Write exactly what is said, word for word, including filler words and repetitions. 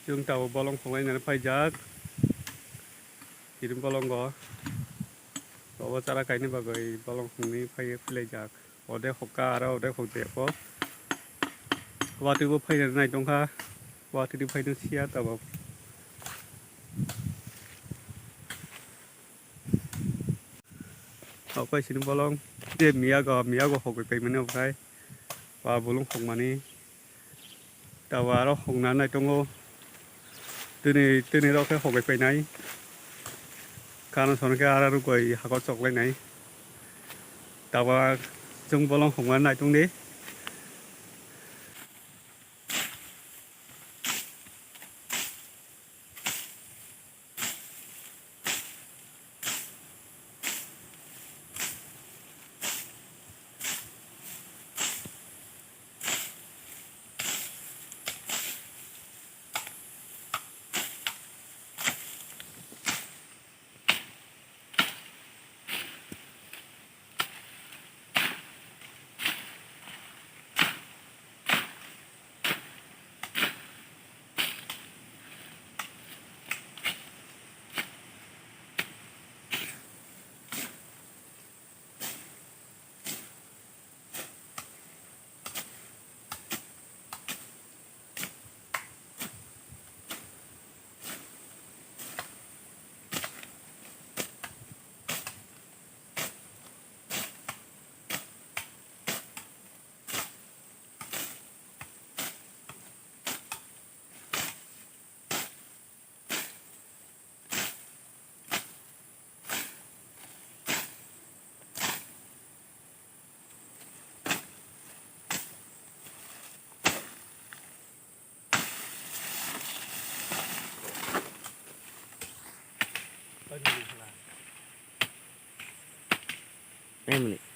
Chwng tabuk bolong honglainani phaijak. Chini bolongo obo chara kaini bagwi bolong hongni phai philaijak. Ode hokka aro ode hokde ko. Watwi bo phainani nai tongkha. Watwi di phaino siya tabuk. Okai sini bolong. Je miyago, miyago hokwi paimani okai. Wa bolong hokmani. Tawa aro hokna nai tongo. Tini, tini rok khe hokwi painai. Kano sono khe ara rukoi hakor choklai nai. Tawa chwng bolong hokna nai tongdi. Emily.